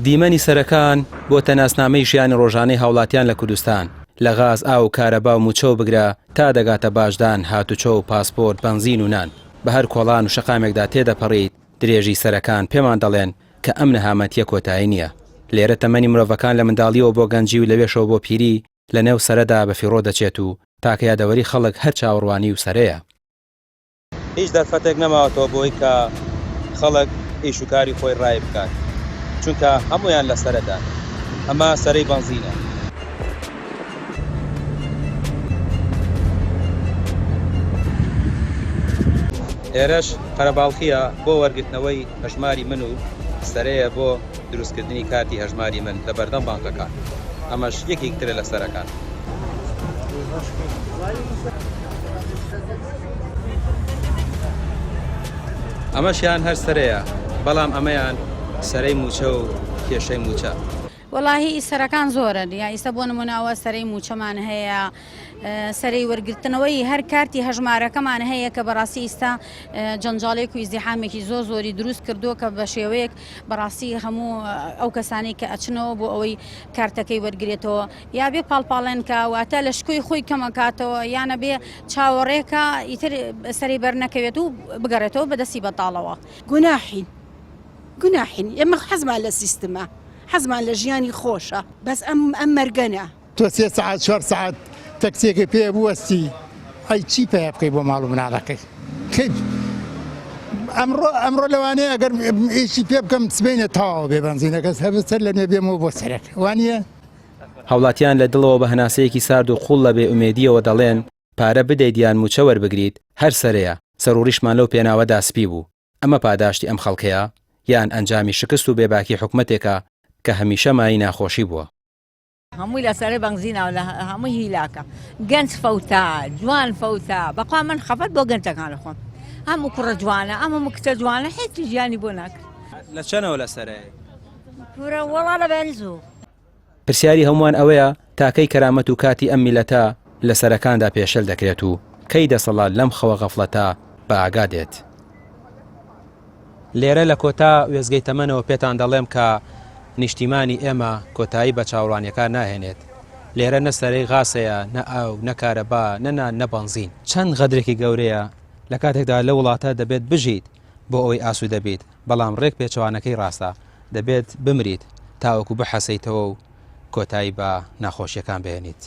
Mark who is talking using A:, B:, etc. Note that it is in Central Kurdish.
A: دیمەنی سەرەکان بۆتە ناسنامەی ژیانی ڕۆژانەی هاوڵاتیان لە کوردستان، لە غاز، ئاو و کارەبا و مووچەوە بگرە تا دەگاتە باجدان، هاتوچۆ و پاسپۆرت، بەنزین و نان. بە هەر کۆڵان و شەقامێکدا تێدەپەڕیت، درێژی سەرەکان پێمان دەڵێن کە ئەم نەهامەتییە کۆتایی نییە. لێرە تەمەنی مرۆڤەکان لە منداڵییەوە بۆ گەنجی و لەوێشەوە بۆ پیری لەنێو سەرەدا بەفیڕۆ دەچێت و تاکە یادەوەری خەڵک هەر چاوەڕوانی و سەرەیە.
B: هیچ دەرفەتێک نەماوەتەوە بۆی کە خەڵک ئیش و کاری خۆی ڕای بکات چونکە هەموویان لە سەرەدان ئەمە سەرەی بەنزینە. ئێرەش قەرەباڵخییە بۆ وەرگرتنەوەی هەژماری من و سەرەیە بۆ دروستکردنی کارتی هەژماری من لە بەردەم بانقەکان ئەمەش یەکێکی ترە لە سەرەکان. ئەمەشیان هەر سەرەیە بەڵام ئەمەیان سەرەی مووچە و کێشەی مووچە.
C: وەڵاهی سەرەکان زۆرن یا ئیستا بۆ نمونە ئەوە سەرەی مووچەمان هەیە سەرەی وەرگرتنەوەی هەر کارتی هەژمارەکەمان هەیە کە بەڕاستی ئیستا جەنجاڵێک و ئیزدیحامێکی زۆر زۆری دروست کردووە کە بە شێوەیەک بەڕاستی هەموو ئەو کەسانەی کە ئەچنەوە بۆ ئەوەی کارتەکەی وەرگێتەوە یا بێ پاڵپاڵێن کە واتە لە شکۆی خۆی کەمەکاتەوە یانە بێ چاوەڕێکە ئیتر سەری بەرنەکەوێت و بگەڕێتەوە بەدەستی بەتاڵەوە.
D: گوناحین گوناحین ئێمە حەزمان لە سیستمە حەزمان لە ژیانی خۆشە بەس ئەم ئەم مەرگەنە.
E: تۆ سێ سەعات چوار سەعات تەکسیەکەی پێ بوەستی ئەی چی پیا بکەی بۆ ماڵ و مناڵەکەی کەی ئەمڕۆ ئەمڕۆ لەوانەیە ئەگەر ئیشی پێ بکەم سبەینێ تەواو بێ بەنزینەکە هەر سەر لە نوێ بێمەوە بۆ سەرەکە وانە؟
A: هاوڵاتیان لە دڵەوە بە هەناسەیەکی سارد و قوڵ لە بێ ئومێدییەوە دەڵێن، پارە بدەیت یان مووچە وەربگریت، هەر سەرەیە، سەروڕیشمان لەو پێناوەدا سپی بوو. ئەمە پاداشتی ئەم خەڵکەیە؟ یان ئەنجامی شکست و بێباکی حکومەتێکە کە هەمیشە مایەی ناخۆشی بووە؟
F: هەمووی لە سەرەی بەنزینە و لە هەمووی هیلاکە گەنج فەوتا جوان فەوتا بەخوا من خەفەت بۆ گەنجەکان خۆم هەموو کوڕە جوانە ئەم هەموو کچە جوانە هیچ ژیانی بۆ ناکرد
B: لە چەنەوە لە سەرەی؟
F: کورە وەڵا لە بەیانی زوو.
A: پرسیاری هەمووان ئەوەیە تا کەی کەرامەت و کاتی ئەم میللەتە لە سەرەکاندا پێشێل دەکرێت و کەی دەسەڵات لەم خەوە غەفڵەتە بە ئاگا دێت؟
B: لێرە لە کۆتا وێستگەی تەمەنەوە پێتان دەڵێم کە نیشتیمانی ئێمە کۆتایی بە چاوەڕوانیەکان ناهێنێت. لێرە نە سەرەی غاز هەیە، نە ئاو، نە کارەبا، نە نان، نە بەنزین. چەند غەدرێکی گەورەیە لە کاتێکدا لەو وڵاتە دەبێت بژیت بۆ ئەوەی ئاسوودە بیت، بەڵام ڕێک پێچەوانەکەی ڕاستە، دەبێت بمریت تاوەکو بحەسێیتەوە و کۆتایی بە ناخۆشیەکان بهێنیت.